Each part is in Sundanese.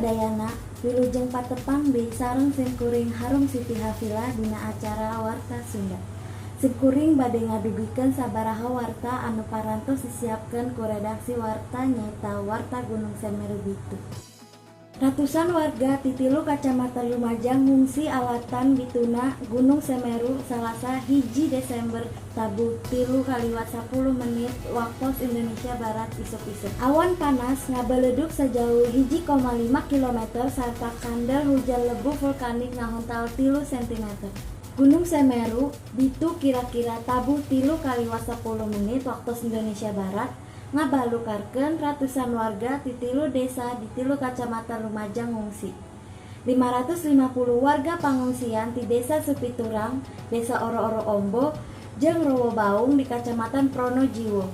Sadayana, wilujeng patepang deui sareng simkuring Harum Siti Hafilah dina acara Warta Sunda. Simkuring bade ngadugikeun sabaraha warta anu parantos disiapkeun ku redaksi warta, nyaeta Warta Gunung Semeru Bitu. Ratusan warga ti tilu kacamatan Lumajang ngungsi alatan bituna Gunung Semeru Salasa 1 Desember tabuh 3.10 waktu Indonesia Barat isuk-isuk. Awan panas ngabeledug sajauh 1,5 km sarta kandel hujan lebu vulkanik ngahontal 3 cm. Gunung Semeru bitu kira-kira tabuh 3.10 waktu Indonesia Barat, ngabalukarkeun ratusan warga ti tilu desa di tilu kacamatan Lumajang ngungsi. 550 warga pangungsian ti Desa Supiturang, Desa Oro-Oro Ombo, jeung Rowo Baung di Kacamatan Pronojiwo.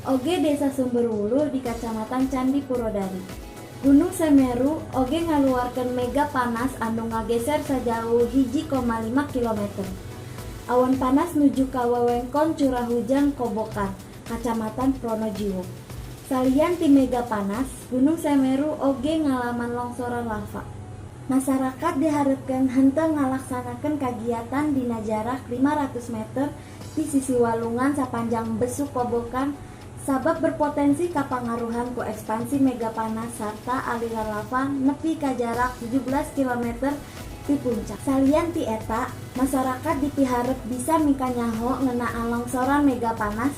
Oge Desa Sumberwuluh di Kacamatan Candi Purwodadi. Gunung Semeru oge ngaluarkeun mega panas anu ngageser sajauh 1,5 km. Awan panas nuju ka wewengkon curah hujan Kobokan, Kacamatan Pronojiwo. Salian ti mega panas, Gunung Semeru oge ngalaman longsoran lava. Masyarakat diharepkeun henteu ngalaksanakeun kagiatan dina jarak 500 meter ti sisi walungan sapanjang Besuk Kobokan sabab berpotensi kapangaruhan ku ekspansi mega panas sarta aliran lava nepi ka jarak 17 km ti puncak. Salian ti eta, masyarakat dipiharep bisa mikanyaho ngeunaan longsoran mega panas,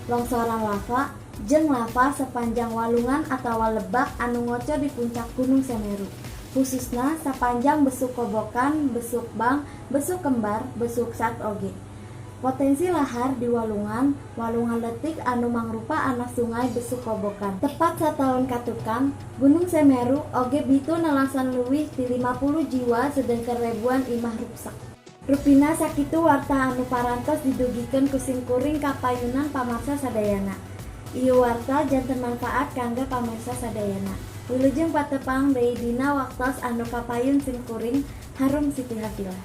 longsoran lava, jeung lava sepanjang walungan atawa lebak anu ngocor di puncak Gunung Semeru. Khususna sapanjang Besuk Kobokan, Besuk Bang, Besuk Kembar, Besuk Sat oge. Potensi lahar di walungan, walungan leutik anu mangrupa anak sungai Besuk Kobokan. Tepat sataun katukang, Gunung Semeru oge bitu nelasan leuwih ti 50 jiwa sedengkeun ribuan imah ruksak. Rupina sakitu warta anu parantos didugikeun ku simkuring ka payunan pamarsa sadayana. Ieu warta janten manfaat kangge pamirsa sadayana. Wilujeng patepang deui dina waktos anu kapayun, simkuring Harum Siti Hafilah.